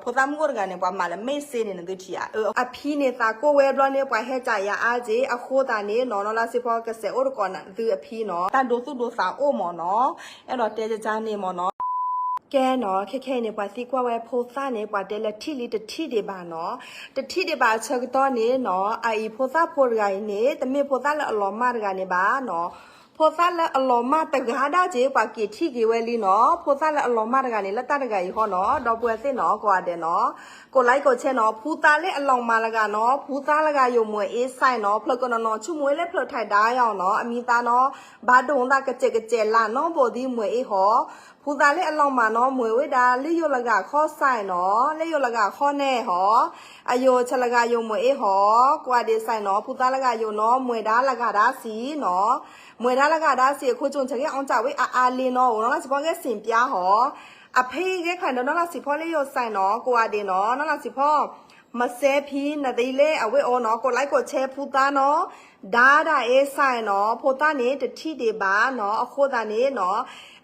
ဖိသၣ်မုၣ်အိၣ်တဂၤန့ၣ် ပှၤမၤလၢမ့ၢ်စ့န့ၣ် နသုထံၣ်ဧါ. အဖံန့ၣ်သးကိၢ်ဝဲဘျီန့ၣ် ပှၤဟဲကးယၤအါက့ၢ် အဃိသတးန့ၣ်နီၤ နီၢ်လါစ့ဖီကစဲးအိၣ်တကိးသုအဖံနီၤ တၢ်ဒိသူၣ်ဒိသးအိၣ်မ့ၢ်နီၤ. အဲၣ်ဒိးတဲကကါန့ၣ်မ့ၢ်နီၤ. ကဲနီၤ ခဲခဲအံၤန့ၣ် ပှၤသံကွၢ်ဝဲဖိသၣ်န့ၣ် ပှၤတဲလၢထံၣ်လံတထံၣ်ဒံးဘၣ်နီၤ. တထံၣ်ဒံးဘၣ်အဆၢကတီၢ်န့ၣ်နီၤ အအံၤဖိသၣ်ဖိတဂၤအံၤန့ၣ် တမ့ၢ်ဖိသၣ်လၢအလီၤမၢ်တဂၤန့ၣ်ဘၣ်နီၤ. ဖိသၣ်လၢအလီၤမၢ်တဂၤဒၣ်က့ၢ် ပှၤက့ၤထံၣ်က့ၤဝဲလံနီၤ. ဖိသၣ်လၢအလီၤမၢ်တဂၤန့ၣ် လၢတၢ်တဂၤအံၤဟီနီၤ ဒီပုၢ်ဝဲၢ်သ့ၣ်နီၤ ကိးဂၤဒဲးနီၤ. ကိးlikeကိးshareနီၤ ဖုသါလၢအလီၤမၢ်လၢဂၤနီၤ ဖုသါလၢဂၤယိာ်မွဲအ့စဲနီၤ ဖျၢၣ်ကနီၤနီၤ ဆိကမိၣ်ဝဲလၢဖျၢၣ်ထဲးဒါယီၤနီၤ အမံၤသါနီၤ ဘၣ်ဒိၣ်သးကစဲးကစဲးလးနီၤ ဘိၣ်ဒ်မွဲအ့ဟီ ဖုသါလၢအလီၤမၢ်နီၤ မွဲဝဲဒၣ်လၢယိာ်လၢဂၤခီစဲနီၤ လၢယိာ်လၢဂၤခီန့ၣ်ဟီ အယိာ်ဆဲးလၢဂၤယိာ်မွဲအ့ဟီ ကိးဂၤဒဲးစဲနီၤ ဖုသါလၢဂၤယိာ်နီၤ မွဲဒါလၢဂၤဒါစံနီၤ မွဲဒါလၢဂၤဒါစံ အခိၣ်ကၠိၣ်ဆဲးကဲအီၣ်ကၢ်ဝဲအါအါလံနီၤ အိၣ်နီၢ်လါစ့ဖီကဲစ့ၣ်ပျါဟီ အဖဲအံၤဂဲၤခါဒီးနီၢ်လါစ့ဖီလၢယိာ်စဲနီၤ ကိးဂၤဒဲးနီၤ နီၢ်လါစ့ဖီ မစဲဖံနသ့လၢအဝဲအီၤနီၤ ကိးlikeကိးshareဖုသါနီၤ ဒါဒၣ်အ့စဲနီၤ ဖိသၣ်န့ၣ်တထံၣ်ဒံးဘၣ်နီၤ အဃိသတးန့ၣ်နီၤ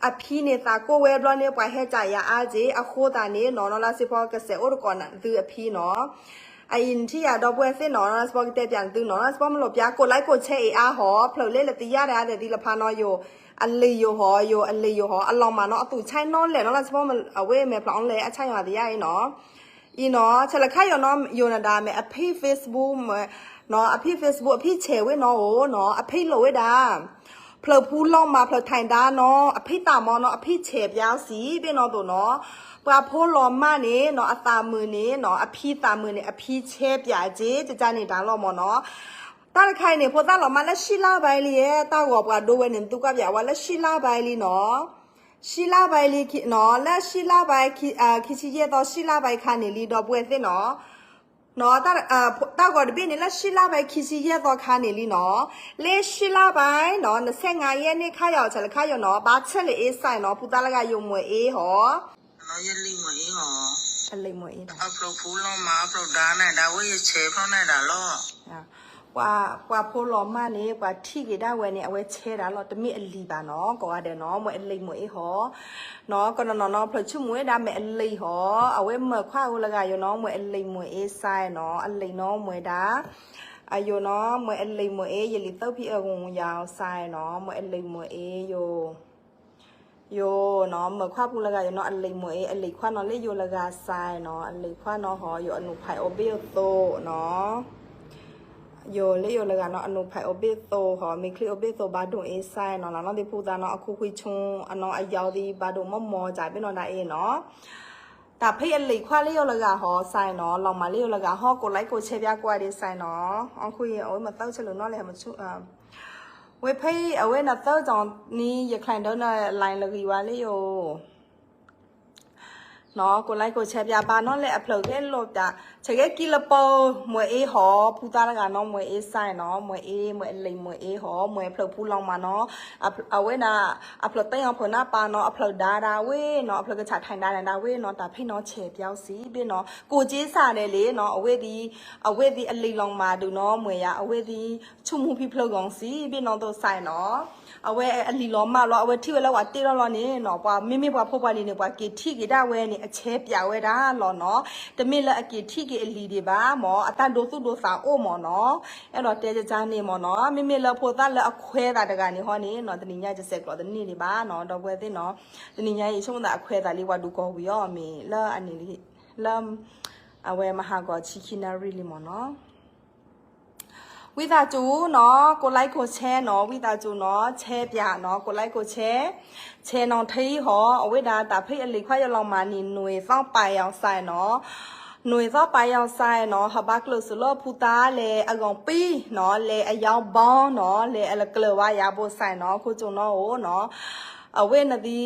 အဖံန့ၣ်သးကိၢ်ဝဲဘျီန့ၣ် ပှၤဟဲကးယၤအါက့ၢ် အဃိသတးန့ၣ်နီၤ နီၢ်လါစ့ဖီကစဲးအိၣ်တကိးသုအဖံနီၤ အအံၤနထံၣ်ယၤဒီပုၢ်ဝဲၢ်သ့ၣ်နီၤ နီၢ်လါစ့ဖီကတဲပျးနသုနီၤ နီၢ်လါစ့ဖီမ့ၢ်လိာ်ပျါ ကိးlikeကိးshareအ့အါဟီ ဖျၢၣ်လၢလၢတယၢ်ဒၣ်သ့ၣ်သံလၢဖးနီၤ ယိာ် အလံာ်ယိာ်ဟီ ယိာ်အလံာ်ယိာ်ဟီ အလီၤမၢ်နီၤ အသူၣ်ဆါနီၤလဲၣ်နီၤ လါစ့ဖီ အဝဲမဲာ်ဖျါအီၤလဲၣ် အဆါယွၤသယၢ်အံၤနီၤ အံၤနီၤ ဆဲးလၢခါယိာ်နီၤ ယိာ်နဒါမ့ၢ်အဖံ Facebook နီၤ အဖံ Facebook အဖံဆဲးဝဲနီၤအိၣ်နီၤ အဖံလိာ်ဝဲဒၣ် ဖျၢၣ်ဖူလီၤမၢ် ဖျၢၣ်ထဲးဒါနီၤ အဖံသးမီနီၤ အဖံဆဲးပျါစံးဘ့ၣ်နီၤသိးနီၤ ပှၤဖိလီၤမၢ်န့ၣ်နီၤ အသးမုာ်န့ၣ်နီၤ အဖံသးမုာ်န့ၣ် အဖံဆဲးပျးက့ၢ် ကကန့ၣ်တၢ်လီၤမၢ်နီၤ တၢ်တခါအံၤန့ၣ် ဖိသၣ်လီၤမၢ်လၢ ရှံလါဘဲလံ တၢ်ဂီၤပှၤဒိဝဲန့ၣ် နသုကွၢ်ပျးဝဲလၢ ရှံလါဘဲလံနီၤ ရှံလါဘဲလံနီၤ လၢရှံလါဘဲ ခံဆံယဲၢ်သီ ရှံလါဘဲခါန့ၣ်လံ ဒီပုၢ်ဝဲၢ်သ့ၣ်နီၤ တၢ်ဂီၤတဘ့ၣ်န့ၣ် လၢရှံလါဘဲ ခံဆံယဲၢ်သီခါန့ၣ်လံနီၤ လၢရှံလါဘဲနီၤ နဆဲးငါယဲၢ်န့ၣ် ခါယီၤဆဲးလၢခါယီၤနီၤ ဘၣ်ဆဲးလၢအ့စဲနီၤ ဖုသါလၢဂၤယိာ်မွဲအ့ဟီ အလံာ်မွဲအ့ အဖျၢၣ်ဖူလီၤမၢ် အဖျၢၣ်ဒါန့ၣ် ဒါဝဲယဆဲးဖျီန့ၣ်ဒၣ်လီၤ ပှၤဖိလီၤမၢ်န့ၣ် ပှၤထံၣ်က့ၤဒၣ်ဝဲန့ၣ် အဝဲဆဲးဒၣ်လီၤ တမ့ၢ်အလံာ်ဘၣ်နီၤ ကိးဂၤဒဲးနီၤ မွဲအလံာ်မွဲအ့ဟီ နီၤ ကနီၤနီၤနီၤ ဖျၢၣ်ဆူၣ်မူဝဲဒၣ်မ့ၢ်အလံာ်ဟီ အဝဲမၢခွါအိၣ်လၢဂၤယိာ်နီၤ မွဲအလံာ်မွဲအ့စဲနီၤ အလံာ်နီၤ မွဲဒၣ် အယိာ်နီၤ မွဲအလံာ်မွဲအ့ ယလံာ်သၢဖံအဂီၢ်ယၤစဲနီၤ မွဲအလံာ်မွဲအ့ယိာ် ယိာ်နီၤ မၢခွါပူၤလၢဂၤယိာ်နီၤ အလံာ်မွဲအ့ အလံာ်ခွါနီၤ လၢယိာ်လၢဂၤစဲနီၤ အလံာ်ခွါနီၤဟီ ယိာ်အနူးဖးအိၣ်ဘ့ၣ်အသိးနီၤ ယိာ်လၢယိာ်လၢဂၤနီၤ အနူးဖးအိၣ်ဘ့ၣ်သိးဟီ မ့ၢ်ချံအိၣ်ဘ့ၣ်သိးဘၣ်ဒိၣ်အ့စဲနီၤ လီၤနီၤသ့ၣ်ဖူသးနီၤ အခိၣ်ခွံဆိအနီၤ အယီၤသံဘၣ်ဒိၣ်မီၢ်မီၢ်စးဘ့ၣ်နီၤဒၣ်အ့နီၤ တၢ်ဖဲအလံာ်ခွါလၢယိာ်လၢဂၤဟီစဲနီၤ လီၤမၢ်လၢယိာ်လၢဂၤဟီ ကိးlikeကိးshareပျးကိးဂၤဒဲးစဲနီၤ အခိၣ်အံၤ အဝဲမၤသၢဆၢလၢၤနီၤလဲၣ် မဆူ ဝဲဖဲအံၤ အဝဲနၤသၢကီၤန့ၣ် ယချဲးဒၢန line လၢဂံၢ်ဝါလၢယိာ် ကိးlikeကိးshareပျးဘၣ်နီၤ လၢအဖျၢၣ်ဂဲၤလိာ်တၢ် ဆဲးဂဲၤကံလၢပီ မွဲအ့ဟီ ဖုသါလၢဂၤနီၤ မွဲအ့စဲနီၤ မွဲအ့ မွဲအလံာ်မွဲအ့ဟီ မွဲဖျၢၣ်ဖူလီၤမၢ်နီၤ အဝဲဒၣ် အဖျၢၣ်တၢ်ယီၤဖျၢၣ်နၢ်ပၢ်နီၤ အဖျၢၣ်ဒါဒၣ်ဝဲနီၤ အဖျၢၣ်ကဆးထဲးဒါန့ၣ်ဒၣ်ဝဲနီၤ တၢ်ဖဲနီၤဆဲးပျးစံးဘ့ၣ်နီၤ ကိးက့စးဒဲးလံနီၤ အဝဲသ့ၣ် အဝဲသ့ၣ်အလံာ်လီၤမၢ်ဒုးနီၤ မွဲယၤ အဝဲသ့ၣ် ဆူၣ်မူဖံဖျၢၣ်ဂီၤစံးဘ့ၣ်နီၤသိးစဲနီၤ အဝဲအလံာ်လီၤမၢ်လီၤ အဝဲထံၣ်ဝဲလၢပှၤတ့ထီၣ်လီၤန့ၣ်နီၤ ပှၤမ့မ့ၢ်ပှၤဖိပှၤလံၤန့ၣ် ပှၤက့ၤထံၣ်က့ၤဒၣ်ဝဲန့ၣ် အဆဲးပျးဝဲဒၣ်လီၤနီၤ တမ့ၢ်လၢအက့ၤထံၣ်က့ၤအလံာ်ဒံးဘၣ်မၢ် အတၢ်ဒိသူၣ်ဒိသးအိၣ်မၢ်နီၤ အဲၣ်ဒိးတဲကကါန့ၣ်မၢ်နီၤ မ့မ့ၢ်လၢဖိသၣ်လၢအခွဲးသးတဂၤန့ၣ်ဟီန့ၣ်နီၤ တနံၤညါယစဲးကျိးတန့ၢ်ဒံးဘၣ်နီၤ ဒီပုၢ်ဝဲၢ်သ့ၣ်နီၤ တနံၤညါအံၤဆိကမိၣ်သးအခွဲးသးလံ ပှၤဒုးကိးဝံၤအီၤမ့ၢ်လၢအန့ၣ်လံ လၢ အဝဲမဟါဂီၤဆံခံနၣ်ရံၣ်လံမၢ်နီၤ ဝံသးစူၤနီၤ ကိးlikeကိးshareနီၤ ဝံသးစူၤနီၤ shareပျးနီၤ ကိးlikeကိးshare ဆဲးနီၤထံဟီ အဝဲဒၣ်တၢ်ဖဲအလံာ်ခွါယိာ်လီၤမၢ်န့ၣ် နွံသီပာ်ယီၤစဲနီၤ နွံသီပာ်ယီၤစဲနီၤ ဟဘါကျၢၢ်စၢၤလၢဖုသါလဲၤအဂီၢ်ပံနီၤ လဲၤအယီၤဘီနီၤ လဲၤအလၢကျၢၤဝါယၤဘိစဲနီၤ ခိၣ်ကၠိနီၤအိၣ်နီၤ အဝဲနသံ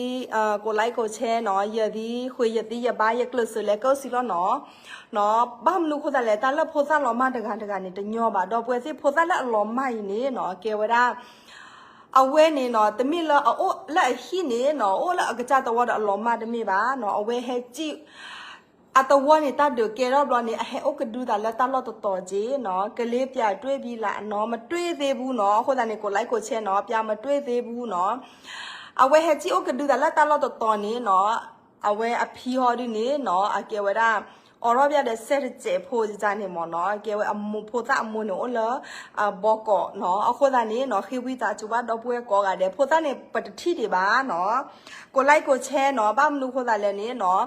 ကိးlikeကိးshareနီၤ ယသံ ဃ့ယသံယဘါ ယကျၢၢ်စၢၤလဲၤကၢၣ်စံလီၤနီၤ ဘၣ်မနုၤဃိသးလဲၣ် တၢ်လၢဖိသၣ်လီၤမၢ်တဂၤတဂၤန့ၣ် တညီဘၣ် ဒီပုၢ်ဝဲၢ်သ့ၣ် ဖိသၣ်လၢအလီၤမၢ်အံၤန့ၣ်နီၤ ကဲဝဲဒၣ် အဝဲန့ၣ်နီၤ တမ့ၢ်လၢအအိၣ်လၢအဟံၣ်န့ၣ်နီၤ အိၣ်လၢအကစၢ်သဝီဒီးအလီၤမၢ်တမ့ၢ်ဘၣ်နီၤ အဝဲဟဲကံၣ် အသဝီန့ၣ် တၢ်ဒုးကဲထီၣ်ဘျီန့ၣ် အဟဲအိၣ်ကဒုသးလၢတၢ်လီၢ်တတီၤက့နီၤ ကလ့ပျးတွ့ဘံလးနီၤ မတွ့သ့ဘူးနီၤ အဃိသတးန့ၣ် ကိးlikeကိးshareနီၤ ပျးမတွ့သ့ဘူးနီၤ အဝဲဟဲကံၣ်အိၣ်ကဒုသးလၢတၢ်လီၢ်တတီၤန့ၣ်နီၤ အဝဲအဖံဟီဒုန့ၣ်နီၤ အကဲဝဲဒၣ် အိးထီၣ်ဘၣ်ဒီးစဲးတစဲးဖိယန့ၣ်မ့ၢ်နီၤ, ကဲဝဲအမိၢ်ဖိသၣ်အမိၢ်န့ၣ်အိၣ်လၢ ဘီကီးနီၤ, အဃိသတးန့ၣ်နီၤ ဃ့ဝံသးစူၤဘၣ်ဒီပုၢ်ဝဲၢ်ကိးဂၤဒဲး, ဖိသၣ်န့ၣ် ပတထံၣ်ဒံးဘၣ်နီၤ, ကိးlikeကိးshareနီၤ, ဘၣ်မနုၤဃိသတးလဲၣ်န့ၣ်နီၤ,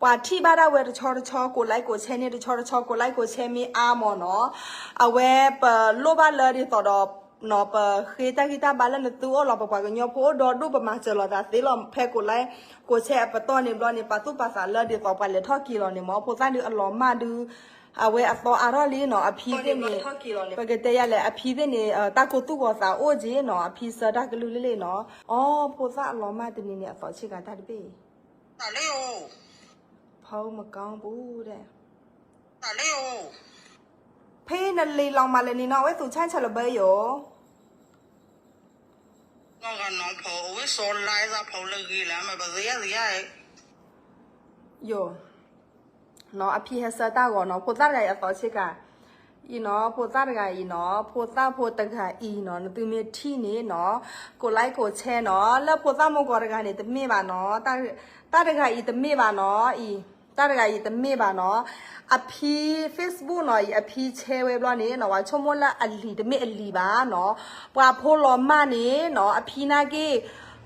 ပှၤထံၣ်ဘၣ်ဒၣ်ဝဲတဆီတဆီ ကိးlikeကိးshareန့ၣ် တဆီတဆီ ကိးlikeကိးshareမ့ၢ်အါမ့ၢ်နီၤ, အဝဲပလိၣ်ဘၣ်လၢဒ်သိးဒီး ပဃ့တၢ်ဂံၢ်တၢ်ဘါလၢနသုအိၣ်လီၤ, ပပှၤကညီဖိအိၣ်ဒီဒူၣ် ပမၤစၢၤလိာ်သးသ့လီၤ, ဖဲကိးlikeကိးshareအပတီၢ်န့ၣ်ဘျီန့ၣ် ပာ်သူၣ်ပာ်သးလၢဒ်သိးပှၤလဲၤထီၣ်က့ၤလီၤန့ၣ် မ့ၢ်ဖိသၣ်ဒုးအလီၤမၢ်ဒုး အဝဲအသီအါထီၣ်လံနီၤ, အဖံသ့ၣ်န့ၣ် ပကတဲယၤလဲၣ်, အဖံသ့ၣ်န့ၣ် တၢ်ကိၢ်သူၣ်ဂီၤသးအိၣ်က့နီၤ, အဖံဆၢတၢ်ကလုၢ်လံလံနီၤ, အိ ဖိသၣ်အလီၤမၢ်တနံၤန့ၣ် အသီဆ့ကၤတၢ်တဘ့ၣ် ဖီမကီပူၤဒဲး, ဖဲနလံၤလီၤမးလၢနံၤနီၤ အဝဲသူၣ်ဆါဆၢလၢၤဘၢယိၤ နီၢ်ဂၤနီၢ်ဖီ အဝဲစီၤလါသးဖီလၢဂ့ၤလၢမ့ၢ်ပသ့ယသ့ယါ ယိၤ နီၤ အဖံဟဲဆၢတၢ်ဂီၤနီၤ, ဖိသၣ်တဂၤအံၤအသီဆ့ကၤ အံၤနီၤ, ဖိသၣ်တဂၤအံၤနီၤ, ဖိသၣ်ဖိတဂၤအံၤနီၤ, နသုမ့ၢ်ထံၣ်န့ၣ်နီၤ, ကိးlikeကိးshareနီၤ, လၢဖိသၣ်မိၢ်ကီးတဂၤန့ၣ် တမ့ၢ်ဘၣ်နီၤ, တၢ်တဂၤအံၤတမ့ၢ်ဘၣ်နီၤ, အံၤ တၢ်တဂၤအံၤတမ့ၢ်ဘၣ်နီၤ, အဖံ Facebook နီၤ, အံၤအဖံshareဝဲဘျီန့ၣ်နီၤ, ပှၤဆိကမိၣ်လၢအလံၤတမ့ၢ်အလံၤဘၣ်နီၤ, ပှၤဖိလီၤမၢ်န့ၣ်နီၤ, အဖံနာ်က့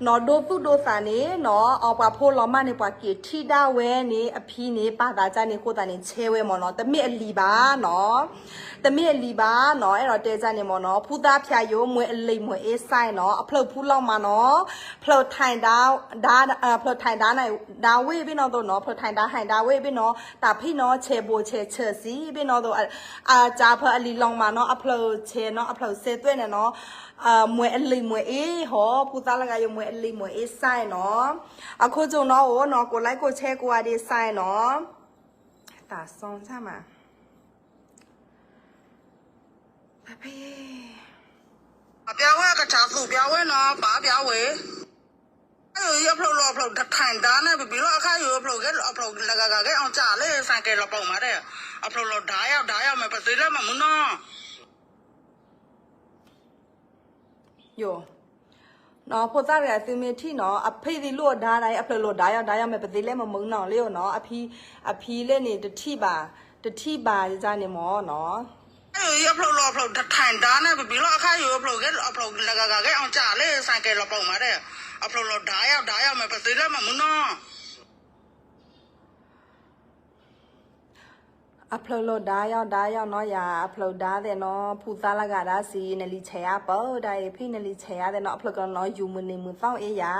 နီၤ ဒိသူၣ်ဒိသးန့ၣ်နီၤ, အပှၤဖိလီၤမၢ်န့ၣ် ပှၤက့ၤထံၣ်ဒၣ်ဝဲန့ၣ် အဖံန့ၣ် ပာ်သးကၢ်န့ၣ်အဃိသတးန့ၣ် shareဝဲမ့ၢ်နီၤ, တမ့ၢ်အလံၤဘၣ်နီၤ, တမ့ၢ်အလံၤဘၣ်နီၤ, အဲၣ်ဒိးတဲကၢ်န့ၣ်မ့ၢ်နီၤ, ဖူသၣ်ဖၠးယိၤ မွဲအလံၤမွဲအ့စဲနီၤ, အဖျၢၣ်ဖူလီၤမးနီၤ, ဖျၢၣ် ဖျၢၣ်ထၢၣ်ဒါ ဒါဝ့ၢ်ဘ့ၣ်နီၤသိးနီၤ, ဖျၢၣ်ထၢၣ်ဒါဟဲၣ်ဒါဝ့ၢ်ဘ့ၣ်နီၤ, တၢ်ဖံးနီၤ ဆဲးဘိးဆဲးဆၢစံဘ့ၣ်နီၤသိး, အကၢ်ဖၢအလံၤလီၤမးနီၤ, အဖျၢၣ်ဆဲးနီၤ, အဖျၢၣ်စဲးသွဲၣ်န့ၣ်နီၤ, မွဲအလံၤမွဲအ့ဟီ, ဖူသၣ်လၢဂၤယိၤ မွဲအလံၤမွဲအ့စဲနီၤ, အခိၣ်ကၠိနီၤအိၣ်နီၤ, ကိးlikeကိးshareကိးဂၤဒဲးစဲနီၤ, တၢ်စီဆၣ်မး ဖဲ ပျၢ်ဝဲကစၢ်သူၣ်ပျၢ်ဝဲနီၤ, ပာ်ပျၢ်ဝဲ, အခါယိၤအံၤအဖျၢၣ်လီၤအဖျၢၣ်တထၢၣ်ဒါန့ၣ် ပဘံၣ်လီၤအခါယိၤအဖျၢၣ်ဂ့ၤအဖျၢၣ်လၢဂၤဂၤဂ့ၤအီၤကၢ်လၢ ဆိုင်ကယ်လီၤပီမးဒဲး, အဖျၢၣ်လီၤဒါယီၤဒါယီၤမ့ၢ်ပသ့လၢမၤမုာ်နီၤ, ယိၤ နီၤ ဖိသၣ်တဂၤသုမ့ၢ်ထံၣ်နီၤ အဖံသံလိၣ်အဒါဒၣ်အံၤ အဖျၢၣ်လီၤဒါယီၤဒါယီၤမ့ၢ်ပသ့လၢမၤမုာ်နီၤလံနီၤ, အဖံ အဖံလၢန့ၣ် တထံၣ်ဘၣ် တထံၣ်ဘၣ်ယန့ၣ်မ့ၢ်နီၤ, အခါယိၤအံၤအဖျၢၣ်လီၤအဖျၢၣ်တထၢၣ်ဒါန့ၣ် ပဘံၣ်လီၤအခါယိၤအဖျၢၣ်ဂ့ၤအဖျၢၣ်လၢဂၤဂၤဂ့ၤအီၤကၢ်လၢ ဆိုင်ကယ်လီၤပီမးဒဲး, အဖျၢၣ်လီၤဒါယီၤဒါယီၤမ့ၢ်ပသ့လၢမၤမုာ်နီၤ အဖျၢၣ်လီၤဒါယီၤဒါယီၤနီၤယၤ, အဖျၢၣ်ဒါသ့ၣ်နီၤ, ဖူသၣ်လၢဂၤဒၣ်စံး နလံၤဆဲးယါပၢဒၣ်အံၤ ဖံနလံၤဆဲးယါသ့ၣ်နီၤ, အဖျၢၣ်ကနီၤ ယူၤမုၢ်နံၤမုၢ်သီၣ်အ့ယၤ,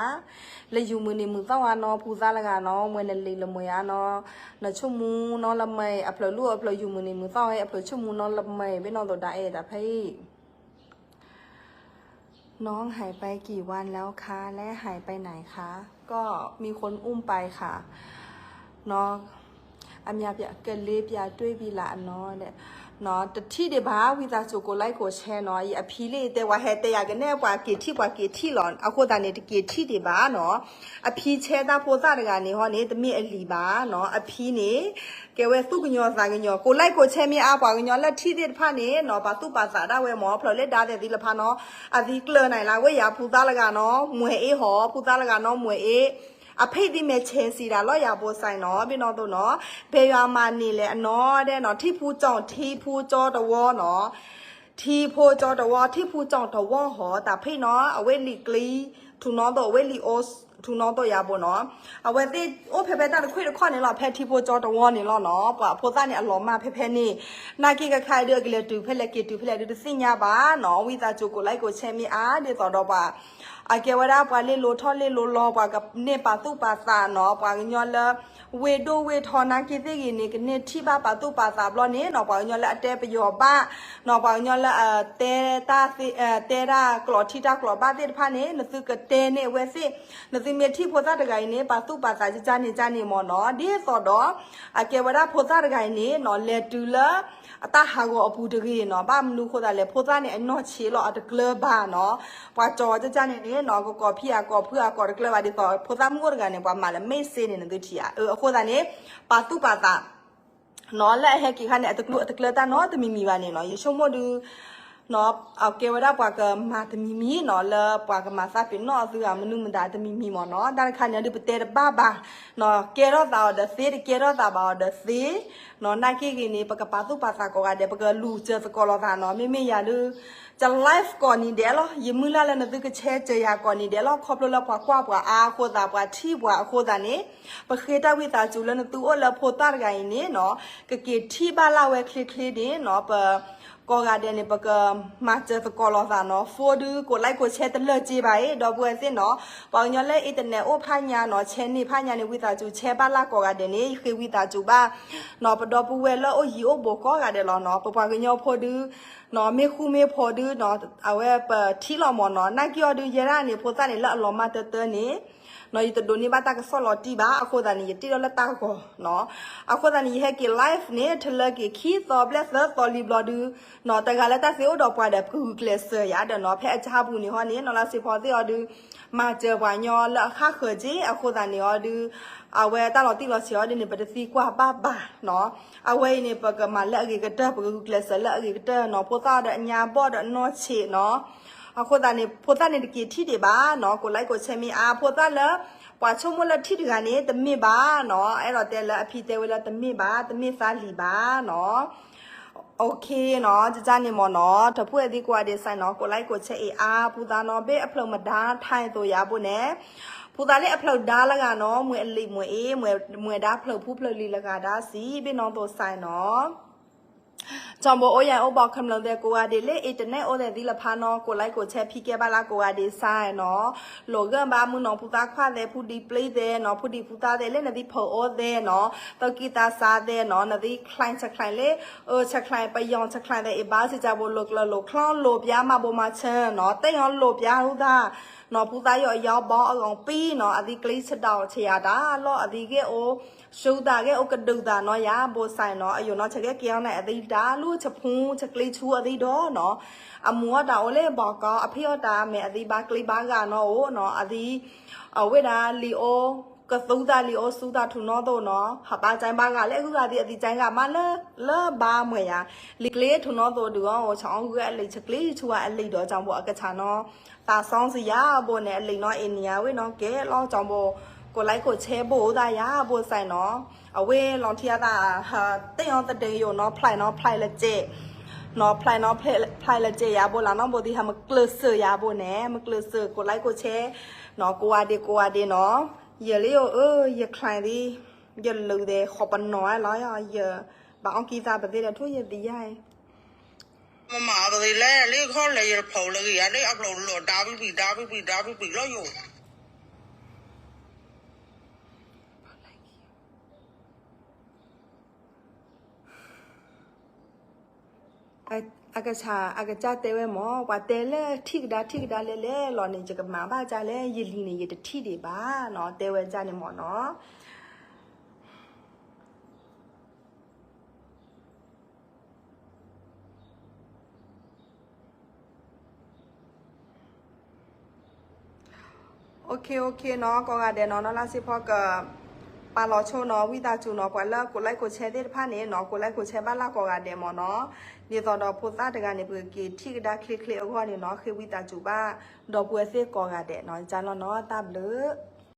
လၢယူၤမုၢ်နံၤမုၢ်သီၣ်ဝါနီၤ, ဖူသၣ်လၢဂၤနီၤ, မွဲနလံၤလၢမွဲဧါနီၤ, နဆိကမိၣ်နီၤလၢမ့ၢ် အဖျၢၣ်လူၢ်အဖျၢၣ်ယူၤမုၢ်နံၤမုၢ်သီၣ်အ့, အဖျၢၣ်ဆိကမိၣ်နီၤလၢမ့ၢ် ဘ့ၣ်နီၤသိးဒါအဲၣ်တၢ်ဖဲအံၤ น้องหายไปกี่วันแล้วคะ และหายไปไหนคะ ก็มีคนอุ้มไปค่ะ เนาะ အများပြ ကလေးပြတွေ့ပြီလား အနီၤဒဲး တထံၣ်ဒံးဘၣ် ဝံသးစူၤကိးlikeကိးshareနီၤ, အံၤအဖံလၢတဲဝဲဟဲတဲယၤကနဲၣ် ပှၤက့ၤထံၣ်ပှၤက့ၤထံၣ်လီၤ, အဃိသတးန့ၣ် တက့ၤထံၣ်ဒံးဘၣ်နီၤ, အဖံshareတၢ်ဖိသၣ်တဂၤန့ၣ်ဟီန့ၣ် တမ့ၢ်အလံၤဘၣ်နီၤ, အဖံန့ၣ် ကဲဝဲသူၣ်ကညီၤသးကညီၤ ကိးlikeကိးshareမ့ၢ်အါ ပှၤကညီလၢထံၣ်သ့ၣ်တဖၣ်န့ၣ်နီၤ ပာ်သူၣ်ပာ်သးဒၣ်ဝဲမ့ၢ် ဖျၢၣ်လၢဒါသဲးသံလၢဖးနီၤ, အသံကျၢၤနၤလၢဝဲယၤ ဖူသၣ်လၢဂၤနီၤ မွဲအ့ဟီ ဖူသၣ်လၢဂၤနီၤ မွဲအ့, အဖံသံမဲာ်ဆဲးစံးဒၣ်လီၤယၤဘိစဲနီၤ ဘ့ၣ်နီၤသိးနီၤ, ဘဲယွၤမၤန့ၢ်လဲၣ်အနီၤဒဲးနီၤ ထံဖိကၠီ ထံဖိကၠီတဝီနီၤ ထံဖိကၠီတဝီ ထံဖိကၠီတဝီဟီ တၢ်ဖံနီၤ အဝဲလံာ်ကျံ ထူနီၤသိး အဝဲလံာ်အိ ထူနီၤသိးယၤဘိနီၤ, အဝဲသ့ၣ်အိၣ်ဖဲဖဲတၢ်တခွံတခီန့ၣ်လီၤ, ဖဲထံဖိကၠီတဝီန့ၣ်လီၤနီၤ, ပှၤဖိသၣ်န့ၣ်အလီၤမၢ်ဖဲဖဲန့ၣ်, နာ်က့ကခါအံၤဒုး အကလဲၤတုၤဖဲလဲၣ်က့ၤတုၤဖဲလဲၣ်ဒုးတသ့ၣ်ညါဘၣ်နီၤ, ဝံသးစူၤကိးlikeကိးshareမ့ၢ်အါ ဒ်သိးဒီးပှၤ အကဲဝဲဒၣ်ပှၤလ့လိၤထီၣ်လ့လိၤလီၤ ပှၤကန့ၢ်ပာ်သူၣ်ပာ်သးနီၤ, ပှၤကညီလၢ ဝ့ၢ်ဒိၣ်ဝ့ၢ်ထီနာ်က့သ့ၣ်ဂ့ၤန့ၣ် ကန့ၢ်ထံၣ်ဘၣ်ပာ်သူၣ်ပာ်သးဘျီန့ၣ်နီၤ, ပှၤကညီလၢအတဲပယီၤဘၣ်နီၤ, ပှၤကညီလၢအတဲတၢ် တဲတၢ်ကျိာ်ထံတၢ်ကျိာ်ဘၣ်သ့ၣ်တဖၣ်န့ၣ် နသုကတဲန့ၢ်အဝဲသ့ၣ်, နသုမ့ၢ်ထံၣ်ဖိသၣ်တဂၤအံၤန့ၣ် ပာ်သူၣ်ပာ်သးကကန့ၣ်ကန့ၣ်မ့ၢ်နီၤ, ဒ်သိးဒီး အကဲဝဲဒၣ်ဖိသၣ်တဂၤအံၤန့ၣ်နီၤ လဲၤတုၤလၢ အတၢ်ဟးဂီၤအပူၤတဂ့ၤနီၤ, ဘၣ်မနုၤဃိသတးလဲၣ် ဖိသၣ်န့ၣ် အနီၢ်ဆံးလီၤအတကျၢၤဘၣ်နီၤ, ပှၤကၠီကကန့ၣ်န့ၣ်နီၤ ကကိးဖံးအကိးဖုအကိးတကျၢၤဘၣ်ဒ်သိး ဖိသၣ်မုၣ်အိၣ်တဂၤန့ၣ် ပှၤမၤလၢမ့ၢ်စ့န့ၣ် နသုထံၣ်ဧါ, အဃိသတးန့ၣ် ပာ်သူၣ်ပာ်သး နီၤ လၢအဟဲက့ၤခါန့ၣ် အတကျိၤအတကျၢၤတၢ်နီတမံၤမံၤဘၣ်န့ၣ်နီၤ, ယဆိကမိၣ်ဒုး နီၤ အကဲဝဲဒၣ်ပှၤကမၤတမံၤမံၤနီၤ လၢပှၤကမၤသးပ့ၤနီၣ်အသုဂၤမနုၤမတၤတမံၤမံၤမ့ၢ်နီၤ. တၢ်တခါန့ၣ်ဒုးပတဲတဘၣ်ဘၣ်နီၤ ကဲထီၣ်သးအီၤဒီးသ့ တကဲထီၣ်သးဘၣ်အီၤဒီးသ့နီၤ. နာ်က့ဂ့ၤန့ၣ် ပကပာ်သူၣ်ပာ်သးကိးဂၤဒဲး ပကလူၤစၢၤသကိးလိာ်သးနီၤ. မ့မ့ၢ်ယၤဒုး ယ live ကိးနံၤဒဲးလီၤ. ယမုၢ်လၢ်လၢနသုက share စၢၤယၤကိးနံၤဒဲးလီၤ. ခီဖျိလၢပှၤကွၢ်ပှၤအါအဃိသး ပှၤထံၣ်ပှၤအဃိသးန့ၣ် ပဃ့တၢ်ဝံသးစူၤလၢနသုအိၣ်လၢဖိသၣ်တဂၤအံၤန့ၣ်နီၤ ကက့ၤထံၣ်ဘၣ်လၢ်ဝဲချ့ချ့န့ၣ်နီၤ ပ ကိးဂၤဒဲးန့ၣ် ပကမၤစၢၤသကိးလိာ်သးနီၤ. ဖိဒုး ကိးlikeကိးshare တလၢာ်က့ဘၣ်အံၤ ဒီပုၢ်ဝဲၢ်သ့ၣ်နီၤ. ပှၤကညီလၢ internet အိၣ်ဖးညါနီၤ share န့ၢ်ဖးညါန့ၣ် ဝံသးစူၤ share ဘၣ်လၢ်ကိးဂၤဒဲးန့ၣ် ယဃ့ဝံသးစူၤဘၣ်နီၤ ပဒီပုၢ်ဝဲၢ်လၢအိၣ်ယံၤအိၣ်ဘူးကိးဂၤဒဲးလီၤနီၤ. ပပှၤကညီဖိဒုးနီၤ မ့ၢ်ဃူမ့ၢ်ဖိးဒုးနီၤ အဝဲပထံၣ်လီၤမ့ၢ်နီၤ. နာ်က့အီၤဒုး ယဲဒၣ်န့ၣ် ဖိသၣ်န့ၣ်လၢအလီၤမၢ်တၢတၢန့ၣ်နီၤ ယတဒိးန့ၢ်ဘၣ်တၢ်ကစီၣ်လီၤတံၢ်ဘၣ်. အဃိသတးန့ၣ် ယတ့ၢ်လီၤလၢတၢ်ဂီၤနီၤ. အဃိသတးန့ၣ် ယဟဲက့ၤ live န့ၣ် ထလၢက့ၤခံသီဘျဲၣ်သၢသီလံဘျီဒုးနီၤ တဂၤလၢတၢ်သ့အိၣ်ဒီးပှၤဒီး ပကဂုာ်ကျဲးစၢၤယၤဒီးနီၤ. ဖဲအဆါပူၤန့ၣ်ဟီန့ၣ်နီၤ လါစ့ဖီသ့ၣ်အီၤဒုး မၤစၢၤပှၤကညီလၢအဃၣ်ဃၢၤက့ အဃိသတးန့ၣ်အီၤဒုး အဝဲတၢ်လီၤတံၢ်လီၤဆဲးအီၤဒုးန့ၣ် ပတသံကွၢ်ဘၣ်ဘၣ်နီၤ. အဝဲအံၤန့ၣ် ပကမၤလၢအဂ့ၤကတၢၢ် ပကဂုာ်ကျဲးစၢးလၢအဂ့ၤကတၢၢ်နီၤ. ဖိသၣ်ဒီးအညါဘီၣ်ဒီးနီၢ်ဆံးနီၤ. အဃိသတးန့ၣ် ဖိသၣ်န့ၣ်တက့ၤထံၣ်ဒံးဘၣ်နီၤ. ကိးlikeကိးshare မ့ၢ်အါ ဖိသၣ်လၢ ပှၤဆိကမိၣ်လၢထံၣ်တဂၤန့ၣ် တမ့ၢ်ဘၣ်နီၤ. အဲၣ်ဒိးတဲလၢအဖံတဲဝဲလၢတမ့ၢ်ဘၣ် တမ့ၢ်သးလံၤဘၣ်နီၤ. OK နီၤ ကန့ၣ်မ့ၢ်နီၤ ထီၣ်ဖူအဲသံကိးဂၤဒဲးစဲးနီၤ ကိးlikeကိးshare အံၤအါ ဖုသးနီၤ ဘ့ၣ်အဖျၢၣ်မဒါထဲသိးယၤဘိန့ၣ် ဖုသးလၢအဖျၢၣ်ဒါလၢဂၤနီၤ မွဲအလံာ်မွဲအ့ မွဲဒါဖျၢၣ်ဖူဖျၢၣ်လံၤလၢဂၤဒါစံး ဘ့ၣ်နီၣ်သိးစဲးနီၤ ကၠီဘိအိၣ်ယၤအိၣ်ဘီခမျၢၣ်သဲးကိးဂၤဒဲးလၢ internet အိၣ်သဲးသံလၢဖးနီၤ ကိးlikeကိးshare ဖံကဲဘၣ်လၢကိးဂၤဒဲးစဲးနီၤ လိာ်ဂၢၢ်ဘၣ်မုၢ်နီၤ ဖုသၣ်ခွါသဲး ဖုဒံပျံၤသဲးနီၤ ဖုဒံဖုသၣ်သဲးလၢနသံဖၢၣ်အိၣ်သဲးနီၤ သၢကံသးစါသဲးနီၤ နသံချဲးဆဲးချဲးလၢ အၢဆဲးချဲး ပယီၤဆဲးချဲးသဲး အ့ၣ်ဘါစံးကၠီဘိ လိာ်ကျၢၤလိာ်ချီ လိာ်ပျါမၤဘိးမၤဆၢနီၤ သဲးညီလိာ်ပျါဟူသၣ်နီၤ ဖုသၣ်ယီၤအယီၤဘီအဂီၢ်ပံနီၤ အသံကျ့ဆဒိးဆဲးယၤတၢ်လီၢ် အသံဂ့ၢ်အိၣ် ဆူသးဂ့ၢ်အိၣ်ကဒုးသးနီၤ ယၤဘိစဲးနီၤ အယိာ်နီၤ ဆဲးကဲက့ၤအီၤန့ၣ် အသံတၢ်လူၢ်ဆဖူဆဲးကျ့ဆူအသံဒီးနီၤ အမူအီၣ်တၢ်အိၣ်လၢဘီကီ အဖံးအီၣ်တၢ်အမဲာ် အသံဘါကျ့ဘါဂာ်နီၤအိၣ်နီၤ အသံ အဝဲဒၣ်လံာ်အိၣ် ကသူသးလံာ်အိၣ်ဆူသးထူနီၣ်သိးနီၤ ဟးဘါကၠဲဘါဂာ်လၢအဂုၤအဂၤသံ အသံကၠဲဂာ်မးလၢ လၢဘါမွဲယၤ လံာ်ကျ့ထူနီၣ်သိးဒုးအီၤ အိၣ်ဆီအီၣ်ဂုၤအလံာ် ဆဲးကျ့ဆူအလံာ်ဒီး ကၠီဘိအကဆၣ်နီၤ သးစီစံယၤဘိန့ၣ် အလံာ်နီၤ အ့ၣ်နံၤယၤဝဲနီၤ ကဲလီၤကၠီဘိ ကိးlikeကိးshare ဘိသးယၤဘိစဲးနီၤ အဝဲလီၤထံအသး သ့ၣ်ညီသဒ့ယိာ်နီၤ ဖျဲးနီၤ ဖျဲးလၢကဲးနီၤ ဖျဲးနီၤ ဖျဲးလၢကဲးယၤဘိလၢနီၤ ဘိသံဟးမကျၢၤစၢၤယၤဘိန့ၣ် မကျၢၤစၢၤ ကိးlikeကိးshare နီၤ ကိးဂၤဒဲး ကိးဂၤဒဲးနီၤ ယလၢယအိၣ် ယချဲးသံ ယလုၢ်သဲး ဃီပနီၣ်လီၤ ယဘၣ်အီၣ်ကံသးပသ့ဒီး ထိၣ်ယသံယါအံၤ မမၤကသ့လဲၣ် လၢခီၣ်လဲၣ် ယဖျိးလၢကယၤ လၢအဖျိးလီၤဒါဘံဘံ ဒါဘံဘံ ဒါဘံဘံလီၤယိာ် အကဆၣ် အကစၢ်တဲဝဲမၢ် ပှၤတဲလၢထံၣ်ကဒါထံၣ်ကဒါလဲၣ်လဲၣ်လီၤန့ၣ် ယကမၤဘၣ်ကၢ်လဲၣ် ယလံၤန့ၣ် ယတထံၣ်ဒံးဘၣ်နီၤ တဲဝဲကၢ်န့ၣ်မၢ်နီၤ OK OK နီၤ ကိးဂၤဒဲးနီၤ နီၢ်လါစ့ဖီက ပာ်လီၤဆိနီၤ ဝံသးစူၤနီၤ ပှၤလၢကိးlikeကိးshareသ့ၣ်တဖၣ်န့ၣ်နီၤ ကိးlikeကိးshareဘၣ်လၢ်ကိးဂၤဒဲးမၢ်နီၤ ဒ်သိးဒီးဖိသၣ်တဂၤန့ၣ် ပကက့ၤထံၣ်ကဒါချ့ချ့အဂီၢ်န့ၣ်နီၤ ဃ့ဝံသးစူၤဘၣ် ဒီပုၢ်ဝဲၢ်သ့ၣ်ကိးဂၤဒဲးနီၤ ကၢ်လီၤနီၤ တၢ်ဘျုး